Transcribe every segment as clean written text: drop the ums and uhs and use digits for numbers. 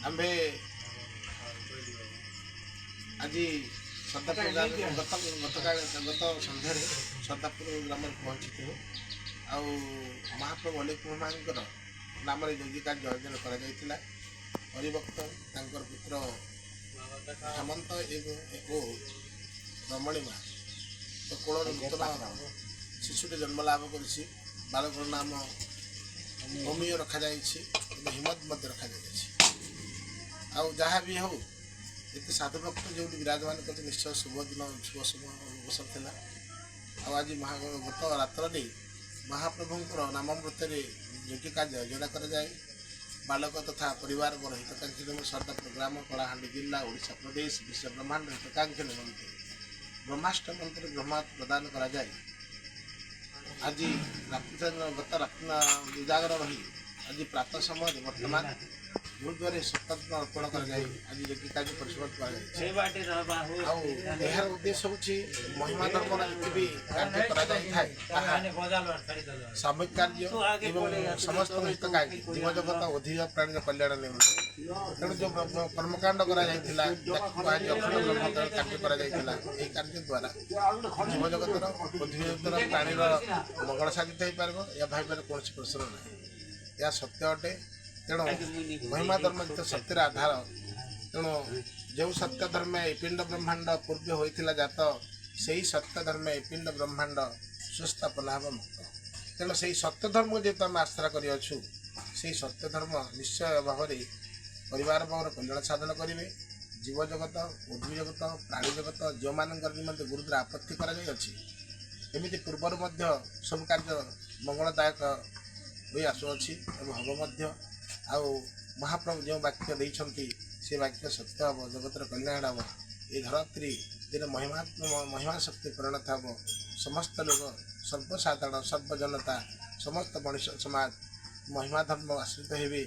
ଆମ୍ଭେ ଆଜି ସର୍ଦ୍ଦାରପୁର ଗ୍ରାମରେ ଗତକାଲି ଗତ ସନ୍ଧ୍ୟାରେ ସର୍ଦ୍ଦାରପୁର ଗ୍ରାମରେ ପହଞ୍ଚିଥିଲୁ। ଆଉ ମହାପ୍ରଭୁ ଅଲେଖ ମହିମାଙ୍କର ନାମରେ ଯଜ୍ଞ କାର୍ଯ୍ୟ ଆୟୋଜନ କରାଯାଇଥିଲା। ହରିଭକ୍ତ ତାଙ୍କର ପୁତ୍ର ହେମନ୍ତ ଏବଂ ଓ ରମଣୀମା ତ କୋଳରେ ନୂତନ ଶିଶୁଟି ଜନ୍ମ ଲାଭ କରିଛି। ବାଳକର ନାମ ଅମୀୟ ରଖାଯାଇଛି ଏବଂ ହିମତ ମଧ୍ୟ ରଖାଯାଇଛି। ଆଉ ଯାହା ବି ହେଉ, ଏତେ ସାଧୁ ଭକ୍ତ ଯେଉଁଠି ବିରାଜମାନ କରୁଛି, ନିଶ୍ଚୟ ଶୁଭ ଦିନ, ଶୁଭ ଶୁଭ ଅବସର ଥିଲା। ଆଉ ଆଜି ଗତ ରାତ୍ରରେ ମହାପ୍ରଭୁଙ୍କର ନାମାମୃତରେ ଯଜ୍ଞ କାର୍ଯ୍ୟ ଆୟୋଜନ କରାଯାଏ। ବାଳକ ତଥା ପରିବାରଙ୍କର ହିତକାଂକ୍ଷୀ ନିମନ୍ତେ ସର୍ଦ୍ଦାରପୁର ଗ୍ରାମ, କଳାହାଣ୍ଡି ଜିଲ୍ଲା, ଓଡ଼ିଶା ପ୍ରଦେଶ, ବିଶ୍ୱ ବ୍ରହ୍ମାଣ୍ଡ ହିତକାଂକ୍ଷୀ ନିମନ୍ତେ ବ୍ରହ୍ମାଷ୍ଟ୍ର ମନ୍ତ୍ର ବ୍ରହ୍ମା ପ୍ରଦାନ କରାଯାଏ। ଆଜି ରାତ୍ରି, ଗତ ରାତ୍ରି ଉଜାଗର ରହି ଆଜି ପ୍ରାତଃ ସମୟରେ ବର୍ତ୍ତମାନ ଗୁରୁଦ୍ୱାରରେ ସପ୍ତାହ ଅର୍ପଣ କରାଯାଇ ଆଜି ଯଜ୍ଞ କାର୍ଯ୍ୟ ପରିସମାପ୍ତ କରାଯାଇଛି। ଆଉ ଏହାର ଉଦ୍ଦେଶ୍ୟ ହେଉଛି, ମହିମା ଧର୍ମର ଯେତେ ବି କାର୍ଯ୍ୟ କରାଯାଇଥାଏ, ତାହା ସାମୂହିକ କାର୍ଯ୍ୟ ଏବଂ ସମସ୍ତଙ୍କ ହିତକାରୀ, ଜୀବଜଗତ, ଉଦ୍ଭିଦ, ପ୍ରାଣୀର କଲ୍ୟାଣ ନିମନ୍ତେ। ତେଣୁ ଯେଉଁ କର୍ମକାଣ୍ଡ କରାଯାଇଥିଲା, ତାକୁ କୁହାଯାଏ ଅଖଣ୍ଡ ବ୍ରହ୍ମ କାର୍ଯ୍ୟ କରାଯାଇଥିଲା। ଏହି କାର୍ଯ୍ୟ ଦ୍ୱାରା ଜୀବଜଗତର, ଉଦ୍ଭିଦ ଜଗତର, ପ୍ରାଣୀର ମଙ୍ଗଳ ସାଧିତ ହୋଇପାରିବ, ଏହା ଭାବିବାର କୌଣସି ପ୍ରଶ୍ନ ନାହିଁ। ଏହା ସତ୍ୟ ଅଟେ। ତେଣୁ ମହିମା ଧର୍ମ ଯେତେ ସତ୍ୟର ଆଧାର। ତେଣୁ ଯେଉଁ ସତ୍ୟ ଧର୍ମେ ଏ ପିଣ୍ଡ ବ୍ରହ୍ମାଣ୍ଡ ପୂର୍ବେ ହୋଇଥିଲା ଜାତ, ସେଇ ସତ୍ୟ ଧର୍ମେ ଏ ପିଣ୍ଡ ବ୍ରହ୍ମାଣ୍ଡ ସୁସ୍ଥାପନା ହେବ ମୁକ୍ତ। ତେଣୁ ସେଇ ସତ୍ୟ ଧର୍ମକୁ ଯେହେତୁ ଆମେ ଆଶ୍ରା କରିଅଛୁ, ସେଇ ସତ୍ୟ ଧର୍ମ ନିଶ୍ଚୟ ଭାବରେ ପରିବାର ବର୍ଗର କଲ୍ୟାଣ ସାଧନ କରିବେ। ଜୀବଜଗତ, ଉଦ୍ଭିଦ ଜଗତ, ପ୍ରାଣୀ ଜଗତ, ଯେଉଁମାନଙ୍କର ନିମନ୍ତେ ଗୁରୁଦ୍ୱାରା ଆପତ୍ତି କରାଯାଇଅଛି, ଏମିତି ପୂର୍ବରୁ ମଧ୍ୟ ସବୁ କାର୍ଯ୍ୟ ମଙ୍ଗଳଦାୟକ ହୋଇ ଆସୁଅଛି ଏବଂ ହେବ ମଧ୍ୟ। ଆଉ ମହାପ୍ରଭୁ ଯେଉଁ ବାକ୍ୟ ଦେଇଛନ୍ତି, ସେ ବାକ୍ୟ ସତ୍ୟ ହେବ, ଜଗତର କଲ୍ୟାଣ ହେବ। ଏ ଧରତ୍ରୀ ଦିନେ ମହିମା ମହିମା ଶକ୍ତି ପରିଣତ ହେବ। ସମସ୍ତ ଲୋକ, ସର୍ବସାଧାରଣ, ସର୍ବଜନତା, ସମସ୍ତ ମଣିଷ ସମାଜ ମହିମା ଧର୍ମ ଆଶ୍ରିତ ହେବେ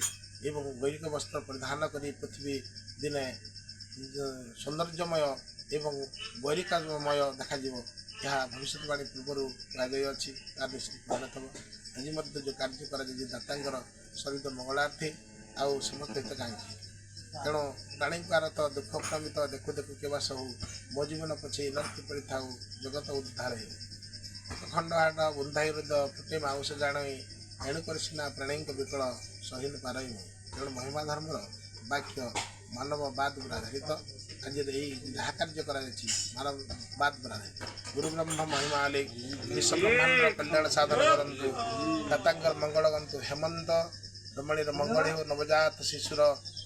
ଏବଂ ଗୈରିକ ବସ୍ତ୍ର ପରିଧାନ କରି ପୃଥିବୀ ଦିନେ ସୌନ୍ଦର୍ଯ୍ୟମୟ ଏବଂ ଗୈରିକମୟ ଦେଖାଯିବ। ଏହା ଭବିଷ୍ୟତବାଣୀ ପୂର୍ବରୁ କୁହାଯାଇଅଛି, ତାହା ନିଶ୍ଚିତ ପରିଣତ ହେବ। ଆଜି ମଧ୍ୟ ଯେଉଁ କାର୍ଯ୍ୟ କରାଯାଇଛି, ଦାତାଙ୍କର ଶରୀର ମଙ୍ଗଳାର୍ଥୀ ଆଉ ସମସ୍ତ ହିତକାଂକ୍ଷୀ। ତେଣୁ ପ୍ରାଣୀଙ୍କ ଆରତ ଦୁଃଖ ପ୍ରମିତ ଦେଖୁ ଦେଖୁ କେବା ସବୁ, ମୋ ଜୀବନ ପଛେ ନର୍କି ପଡ଼ିଥାଉ, ଜଗତ ଉଦ୍ଧାର ହେଉ। ଏକ ଖଣ୍ଡ ହାଡ଼ ବନ୍ଧାଇ ହୃଦୟ ଫୁଟେ ମାଉସ ଜାଣଇ, ଏଣୁ କରି ସିନା ପ୍ରାଣୀଙ୍କ ବିକଳ ସହି ନ ପାରଇ ମୁଁ। ତେଣୁ ମହିମା ଧର୍ମର ବାକ୍ୟ ମାନବବାଦ ଉପରେ ଆଧାରିତ। ଆଜିର ଏଇ ଯାହା କାର୍ଯ୍ୟ କରାଯାଇଛି, ମାନବବାଦ ଉପରେ ଆଧାରିତ। ଗୁରୁ ବ୍ରହ୍ମ ମହିମା ଅଲେଖ ବିଶ୍ୱ ବ୍ରହ୍ମାଣ୍ଡର କଲ୍ୟାଣ ସାଧନ କରନ୍ତୁ। ଦାତାଙ୍କର ମଙ୍ଗଳ କରନ୍ତୁ। ହେମନ୍ତ ରମଣୀର ମଙ୍ଗଳ ହେଉ। ନବଜାତ ଶିଶୁର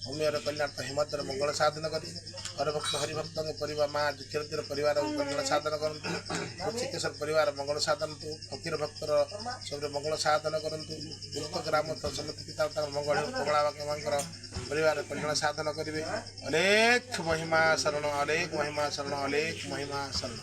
ଅମୀୟର କଲ୍ୟାଣ ହେମନ୍ତର ମଙ୍ଗଳ ସାଧନ କରି ହରଭକ୍ତ ହରିଭକ୍ତଙ୍କ ପରିବାର, ମା କ୍ଷୀରତୀର ପରିବାର କଲ୍ୟାଣ ସାଧନ କରନ୍ତୁ। ଋଷିକେଶ୍ୱର ପରିବାର ମଙ୍ଗଳ ସାଧନନ୍ତୁ। ଫକୀର ଭକ୍ତର ସବୁରେ ମଙ୍ଗଳ ସାଧନ କରନ୍ତୁ। ଗୁପ୍ତ ଗ୍ରାମ ସମସ୍ତ ପିତା ତାଙ୍କର ମଙ୍ଗଳ ହେଉ। କମଳା ମାଙ୍କର ପରିବାର କଲ୍ୟାଣ ସାଧନ କରିବେ। ଅଲେଖ ମହିମା ଶରଣ, ଅଲେଖ ମହିମା ଶରଣ, ଅଲେଖ ମହିମା ଶରଣ।